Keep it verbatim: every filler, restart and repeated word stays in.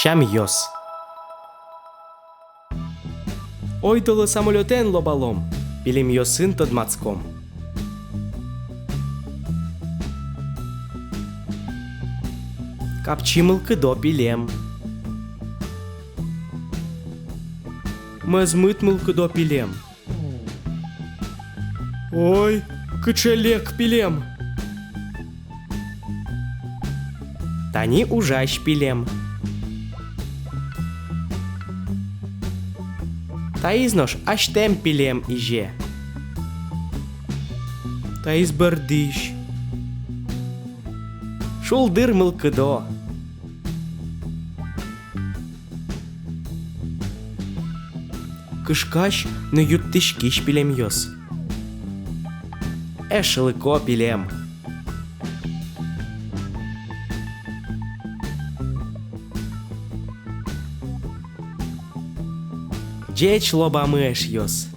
Сямъёс. Ойдолэ самолётэн лобалом, пилемъёсын тодматском. Капчи мылкыдо пилем. Мӧзмыт мылкыдо пилем. Ой, кыӵе лек пилем! Тани ужась пилем. Таиз нош азьтэм пилем изе. Таиз бӧрдӥсь. Шулдыр мылкыдо. Кышкась но юрттӥськись пилемъёс. Эшлыко пилем. Ӟеч лобамы, эшъёс.